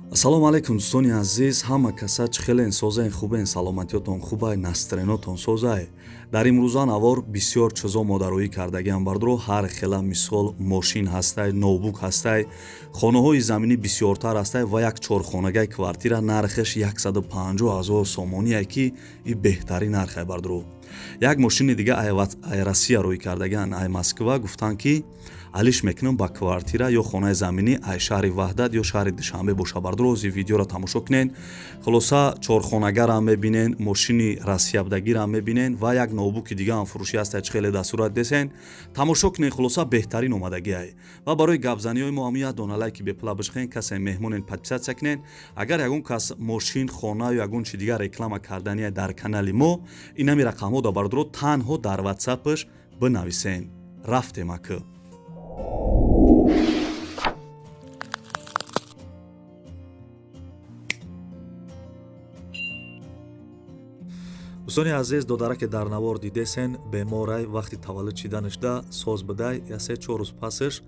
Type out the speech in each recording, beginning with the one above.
Ассалому алайкум, дӯстони азиз, ҳама каса чӣ хелен, созен, хубен, саломатиётон хубай, настроениятон созай? Дар имрӯза навор бисёр чизо модароӣ кардагиам, бардоро. Ҳар хела, мисол, мошин ҳастай, ноутбук ҳастай, хонаҳои заминӣ бисёртар ҳастай ва як чорхонагай квартира нархаш 150 ҳазор сомоние, ки и беҳтарин нархай, бардоро. Як мошини дига ай Россия рӯй кардагиан, ай Москва. Гуфтанд, ки алиш мекунам ба квартира ё хонаи заминӣ, ай шаҳри Ваҳдат ё шаҳри Душанбе боша. Бардоро, ози видеоро тамошо кунен. Хулоса, чорхонагарам мебинен, мошини россиябдагирам мебинен ва як ноутбуки дигаам фурӯшӣ ҳаста. Чӣ хеле дастурат десен, тамошо кунен. Хулоса, беҳтарин омадагиай. Ва барои гапзаниҳои мо ҳамун як дона лайки бепула бишхен. Касе меҳмонен, подписаться кунен. Агар ягон кас мошин, хона ё ягон чи дигар реклама кардания дар канали мо, инами рақамҳо да, бардоро, танҳо дар ватсапаш бинависен. Рафтем, акы. Дӯстони азиз, додараке дар навор дидесен, беморай. Вақти таваллуд шиданашда соз бидай, я 3-4 рӯз пасаш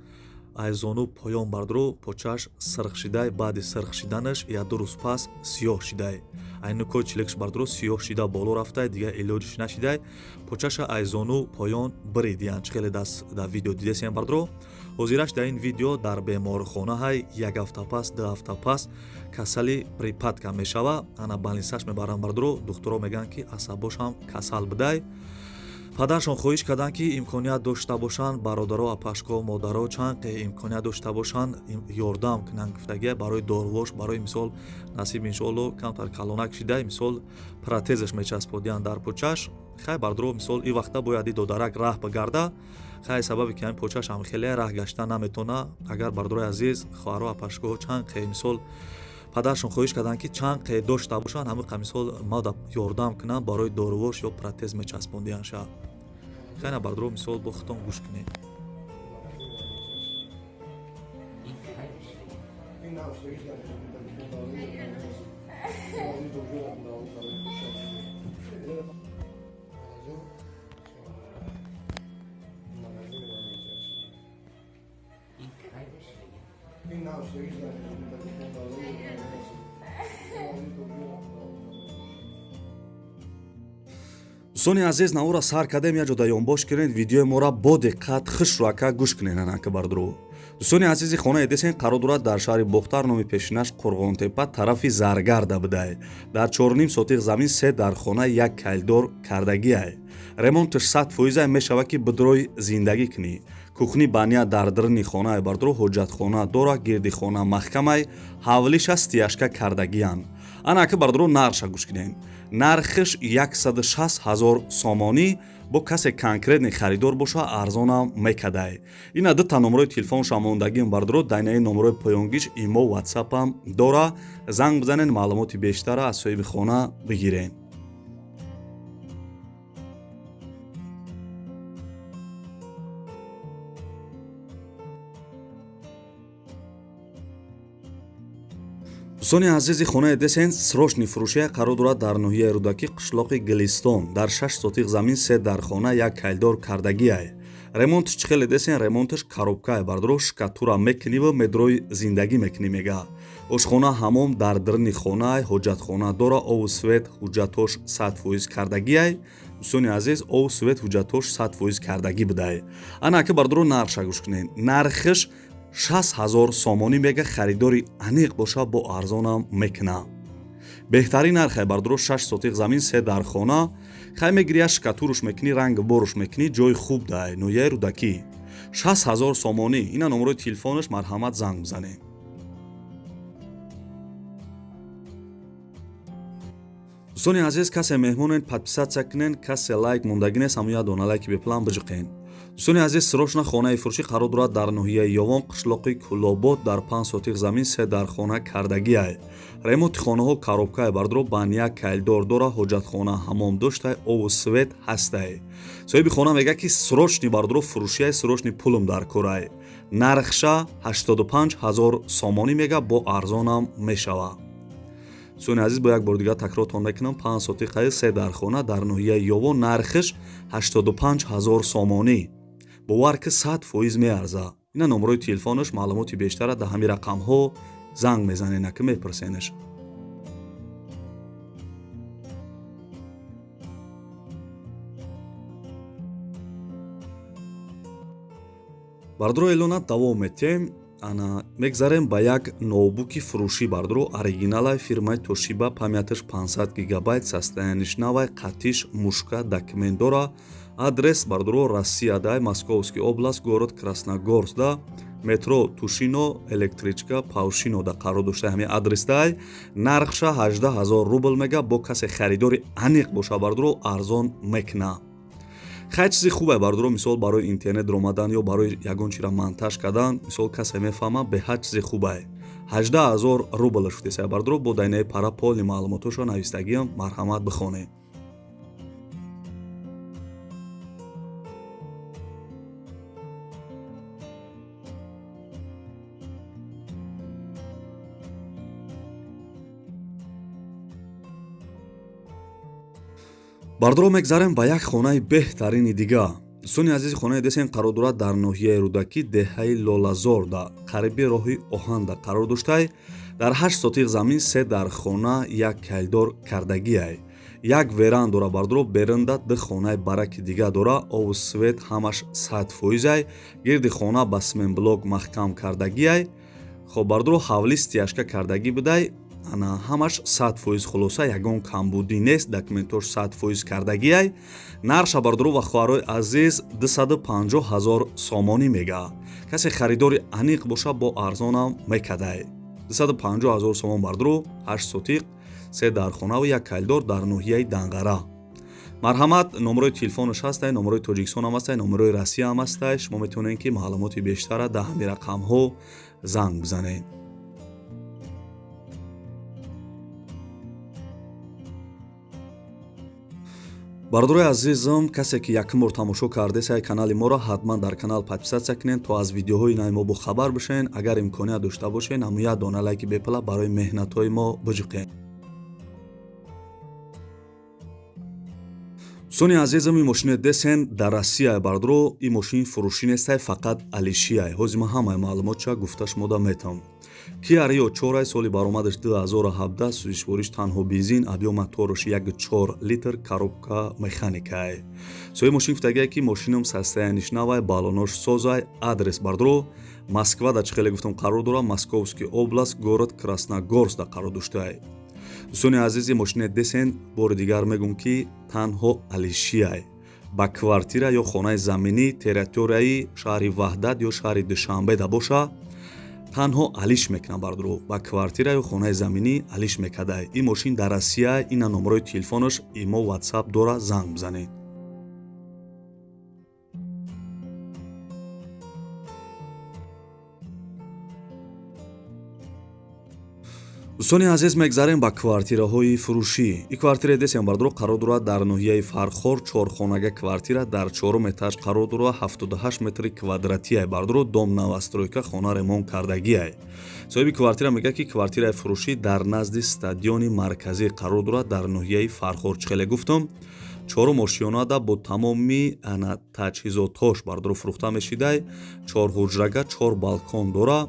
ай зону поён, бардро, почаш сирх шидай. Баъди сирх шиданаш я 2 рӯз пас сиёҳ шидай. Ай нукои чилекш, бардро, сиёҳ шида боло рафтай, дигар илоҷиш нашидай. Почаша ай зону поён биридиян, чӣ хеле дар видео дидесен, бардро. Ҳозираш дар ин видео дар беморхона ҳай. Як ҳафта пас, 2 ҳафта пас касали припадка мешава. Ана больницаш мебаранд, бардро. Духтуро мегӯянд, ки асабош ҳам касал бидай. Падаршон хоҳиш карданд, ки имконият дошта бошанд, бародаро, апашко, модаро, чанд қе имконият дошта бошанд, ёрдам кунанд, гуфтагия, барои дорувош. Барои мисол, насиб, иншоалло, камтар калонак шидай, мисол, протезаш мечасподиянд дар почаш. Хай, бардро, мисол, и вақта бояд и додарак раҳ бигарда. Хай, сабаби ки ҳамин почаш ҳам хеле раҳ гашта наметона. Агар, бардорои азиз, хоҳаро, апашко, чанд қе, мисол, падаршон хоҳиш карданд, ки чанд қе дошта бошанд, ҳамин қа, мисол, мада ёрдам кунанд, барои дорувош ё протез мечаспондиянд ша. Хайна, бардро, мисол, бо худтон гӯш кунед. Дӯстони азиз, навора сар кардем, як ҷода ёнбош кунед. Видеои моро бо диққат хушрӯака гӯш кунед. Анака, бардро, дӯстони азизи, хонаи десен қарор дорад дар шаҳри Бохтар, номи пешинаш Қурғонтепа, тарафи Заргарда бидай. Дар 4,5 сотиқ замин, се дар хона, як калидор кардагиай. Ремонташ 100%-ай, мешавад, ки бидрой зиндагӣ кунӣ. Кухни, баня дар даруни хонаи, бардро, ҳоҷатхона дора, гирди хона маҳкамай, ҳавлиша стяжка кардагиян. Ана ака, бардро, нархша гӯш кунед. Нархиш 160 ҳазор сомонӣ. Бо касе конкретный харидор боша, арзонам мекадай. Ина дута номерои телефонша мондагим, бардро, дайнаи номерои поёнгиш имо, ватсапам дора. Занг бизанед, маълумоти бештара аз соҳиби хона бигиред. Дӯстони азизи, хонаи десен срочный фурӯшия қарор дорад дар ноҳияи Рӯдакӣ, қишлоқи Гилистон, дар 6 сотиқ замин, се дар хона, як калидор кардагиай. Ремонтш чӣ хеле десен, ремонтш коробкае, бардро, штукатура мекуниву медрои зиндагӣ мекунӣ, мега. Ошхона, ҳамом дар даруни хонаай, ҳоҷатхона дора, обу свет ҳуҷҷатош 100% кардагиай. Дӯстони азиз, обу свет ҳуҷҷатош 100% кардагӣ будай. Ана ака, бардоро, нархша гӯш кунед. Нархиш 60 ҳазор сомонӣ мега. Харидори аниқ боша, бо арзонам мекуна. Беҳтарин нархе, бардоро, 6 сотиқ замин, се дар хона. Хай, мегири, як штукатуруш мекунӣ, ранг боруш мекунӣ, ҷои хуб дай, ноҳияи Рӯдакӣ, 60 ҳазор сомонӣ. Ина номерои телефонаш, марҳамат, занг бизанед. Дӯстони азиз, касе меҳмонен, подписаться кунен. Касе лайк мондагӣ нест, ҳамун як дона лайки бепулам биҷиқен. Дӯстони азиз, срочно хонаи фурӯшӣ қарор дорад дар ноҳияи Ёвон, қишлоқи Кӯлобод, дар 5 сотиқ замин, се дар хона кардагиай. Ремонти хонаҳо коробкае, бардро, баня, калидор дора, ҳоҷатхона, ҳамом доштай, обу свет ҳастай. Соҳиби хона мегӯяд, ки срочный, бардро, фурӯшиай, срочный пулум дар корай. Нархша 85 ҳазор сомонӣ мега, бо арзонам мешава. Дӯстони азиз, бо як бор дигар такрортон мекунам: 5 сотиқаи, се дар хона, дар ноҳияи Ёвон, нархиш 85 ҳазор сомонӣ. Бовар ки, 100% меарза. Ина номерои телефонаш, маълумоти бештара дар ҳамин рақамҳо Занг мезанен, аки мепурсенаш. Бардро, эълона давом метиҳем. Ана мегзарем ба як ноутбуки фурӯшӣ, бардро, оригиналай фирмаи Toshiba, памяташ 500 гигабайт, состояние ш навай, қатиш мушка, документ дора. Адрес, бардро, Россиядай, Московский область, город Красногорскда, метро Тушино, электричка Паушинода қарор дошта ҳамин адресдай. Нархша 18 000 рубл мега, бо касе харидори аниқ боша, бардро, арзон мекуна. Хай, чизи хубе, бардро, мисол барои интернет ромадан ё барои ягон чира монтаж кардан, мисол касе мефаҳма, беҳад чизи хубае. 18 000 рублш футесай, бардро, бо дайнаи пара полный маълумотошо навистагиам, марҳамат, бихонед. Бардоро, мегзарем ба як хонаи беҳтарини дига. Дӯстони азизи, хонаи десен қарор дорад дар ноҳияи Рӯдакӣ, деҳаи Лолазорда, қариби роҳи оҳанда қарор доштай. Дар 8 сотиқ замин, се дар хона, як калидор кардагиай, як веран дора, бардоро, берунда ду хонаи бараки дига дора. Ову свет ҳамаш 100%-ай. Гирди хона ба сменблок маҳкам кардагиай. Хоб, бардоро, ҳавли стяжка кардагӣ будай. Ана ҳамаш 100%, хулоса, ягон камбудӣ нест, документош 100% кардагиай. Нарша, бардору ва хоҳарои азиз, 250 000 сомонӣ мега. Касе харидори аниқ боша, бо арзонам мекадай. 250 000 сомон, бардору, 8 сотиқ, се дархонаву як калидор дар ноҳияи Данғара. Марҳамат, номерои телефонаш ҳастай, номерои Тоҷикистон ҳам ҳастай, номерои Россия ҳам ҳастай. Шумо метавонед, ки маълумоти бештара дар ҳамин рақамҳо занг бизанед. Бародарои азизам, касе ки якум бор тамошо кардесай канали моро, ҳатман дар канал подписаться кунед, то аз видеоҳои нави мо бохабар бишен. Агар имконият дошта бошед, ҳамун як дона лайки бепала барои меҳнатҳои мо биҷиқед. Дӯстони азизам, ин мошини десен дар Россия, бардоро, ин мошин фурӯшӣ нестай, фақат алишияй. Ҳозир ман ҳамаи маълумотша гуфта шумода метавам. Киа Рио 4, соли баромадаш 2017, сӯзишвориш танҳо бензин, объём мотораш 1,4 литр, коробка механикай. Соҳиби мошин гуфтагие, ки мошинам состояние ш навай, баллонош созай. Адрес, бардоро, Москва да, чӣ хеле гуфтам, қарор дорад, Московский область, город Красногорск да қарор доштаай. Дӯстони азизи, мошини десен, бори дигар мегӯм, ки танҳо алишияй, ба квартира ё хонаи заминӣ территорияи шаҳри Ваҳдат ё шаҳри Душанбе да боша, танҳо алиш мекунад, бардоро, ба квартира ё хонаи заминӣ алиш мекардай. Ин мошин дар Россия, ина номерои телефонаш, имо, Ватсап дора, занг бизанед. Дӯстони азиз, мегзарем ба квартираҳои фурӯшӣ. Ин квартираи десем, бардоро, қарор дорад дар ноҳияи Фархор, чорхонага квартира дар чорум этаж қарор дорад, 78 метри квадратиай, бардоро, дом новостройка, хона ремонт кардагиай. Соҳиби квартира мегӯяд, ки квартираи фурӯшӣ дар назди стадиони марказӣ қарор дорад дар ноҳияи Фархор. Чӣ хеле гуфтам, чорум ошёнада бо тамоми ана таҷҳизотҳош, бардоро, фурӯхта мешидай. Чор ҳуҷрага, чор балкон дора,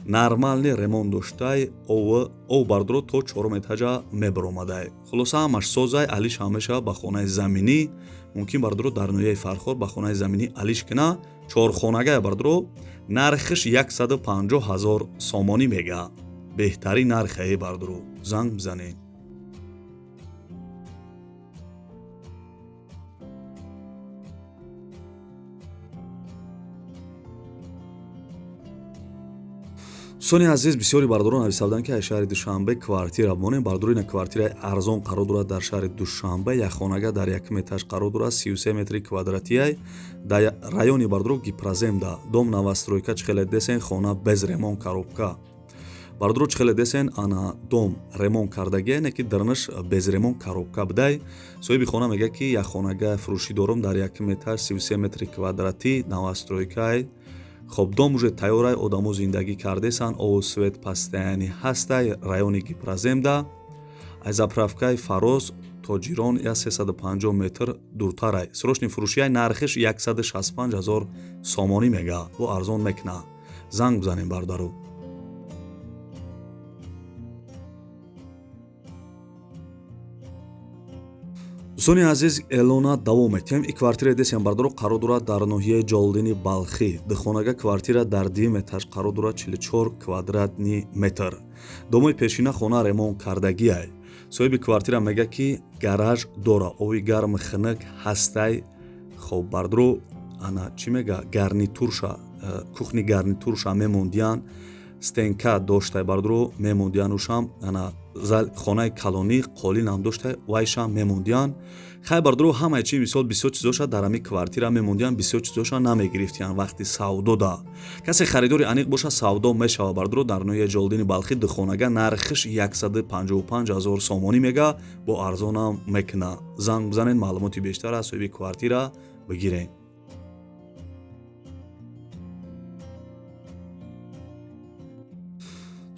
нормальный ремонт доштай, ов, бардоро, то чорум этажа мебаромадай. Хулоса, ҳамаш созай, алиш ҳамеша ба хонаи заминӣ мумкин, бардоро, дар ноҳияи Фархор ба хонаи заминӣ алиш кина. Чорхонагая, бардоро, нархиш 150 000 сомонӣ мега. Беҳтарин нархае, бардоро, занг бизанед. Дӯстони азиз, бисёри бардорон нависта буданд, ки аз шаҳри Душанбе квартира бимонем. Бардори, ина квартираи арзон қарор дорад дар шаҳри Душанбе, якхонага дар якум этаж қарор дорад, 33 метри квадратиай, дар райони, бардоро, Гипроземда, дом новостройка. Чӣ хеле десен, хона без ремонт коробка, бардоро, чӣ хеле десен, ана дом ремонт кардагия, не ки дарнаш без ремонт коробка будай. Соҳиби хона мегӯяд, ки якхонага фурӯшӣ дорам дар якум этаж, 33 метри квадратӣ, новостройкай. Хоб, дом уже тайёрай, одамо зиндагӣ кардесан, ову свет постоянный ҳастай. Райони Гипроземда, аз заправкаи Фароз Тоҷирон 350 метр дуртарай. Срочный фурӯшияй, нархиш 165 ҳазор сомонӣ мега, бо арзон мекуна. Занг бизанем, бародару. Дӯстони азиз, эълона давом метиҳем. И квартира десем бардоро қарор дорад дар ноҳияи Ҷолдини Балхӣ. Духонага квартира дар дуюм этаж қарор дорад, 44 квадратный метр. Домои пешина хона ремонт кардагиай. Соҳиби квартира мега, ки гараж дора, оби гарми хунук ҳастай. Хоб, бардоро, ана чӣ мега, гарнитурша, кухни гарнитурша мемондиян, стенка доштай, бардоро, мемондиянушам. Ана хонаи калонӣ қолинам доштай, вайшам мемондиян. Хай, бардоро, ҳамаи чи, мисол, бисёр чизоша дар ҳамин квартира мемондиян, бисёр чизоша намегирифтиян вақти савдода. Касе харидори аниқ боша, савдо мешава, бардоро. Дар ноҳияи Ҷолдини Балхӣ духонага нархиш 155 000 сомонӣ мега, бо арзонам мекуна. Занг бизанед, маълумоти бештар аз соҳиби квартира бигиред.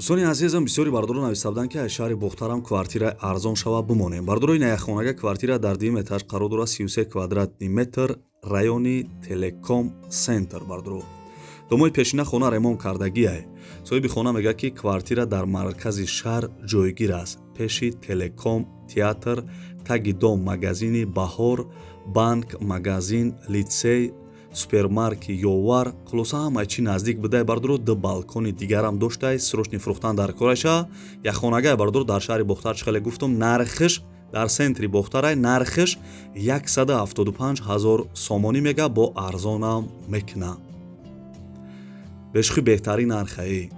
Дӯстони азизам, бисёри бардоро нависта буданд, ки аз шаҳри Бохтарам квартира арзон шава, бимонем. Бардорои, наяхонага квартира дар дуюм этаж қарор дорад, 33 квадратный метр, райони Телеком Центр. Бардоро, домои пешина хона ремонт кардагиай. Соҳиби хона мегӯяд, ки квартира дар маркази шаҳр ҷойгир аст, пеши Телеком театр, таги дом магазини Баҳор, банк, магазин, литсей, супермаркет Ёвар, хулоса, ҳамаи чӣ наздик будай. Бардоро, ду балкони дигарам доштай. Срочный фурӯхтан дар кораша. Якхонагай, бардоро, дар шаҳри Бохтар, чӣ хеле гуфтум, нархиш дар центри Бохтарай, нархиш 175 000 сомонӣ мега, бо арзонам мекуна. Бешухи беҳтарин нархаи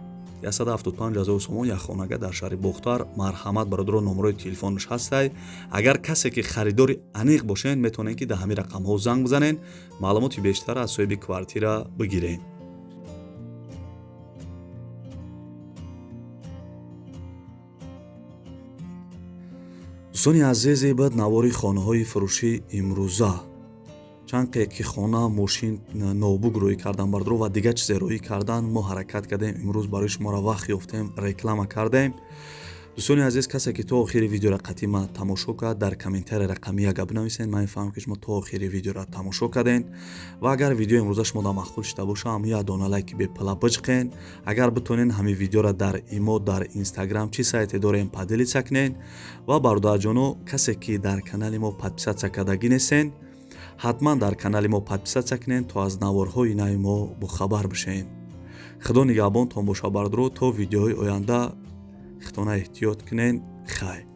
175 000 сомон якхонага дар шаҳри Бохтар. Марҳамат, бародаро, номерои телефонаш ҳастай. Агар касе ки харидори аниқ бошен, метавонед, ки дар ҳамин рақамҳо занг бизанед, маълумоти бештар аз соҳиби квартира бигиред. Дӯстони азизи, баъд навори хонаҳои фурӯшии имрӯза. Чанд қе ки хона, мошин, ноутбук рӯӣ кардан, бардоро, ва дигар чизе рӯӣ кардан, мо ҳаракат кардем, имрӯз барои шуморо вақт ёфтем, реклама кардем. Дӯстони азиз, касе ки то охири видеора қатъи ма тамошо кард, дар комментария рақами яка бинависед, ман мефаҳмам, ки шумо то охири видеора тамошо кардем. Ва агар видеои имрӯза шумо да маъқул шуда боша, ҳам як дона лайки бепала биҷиқен. Агар битонен, ҳамин видеора дар имо, дар Инстаграм, чӣ сайте дорем, поделиться кунен. Ва бародарҷоно, касе ки дар канали мо подписаться кардагӣ нестен, ҳатман дар канали мо подписаться кунед, то аз наворҳои нави мо бохабар бишед. Худо нигаҳбонтон боша, бардоро, то видеоҳои оянда. Худона эҳтиёт кунед. Хайр.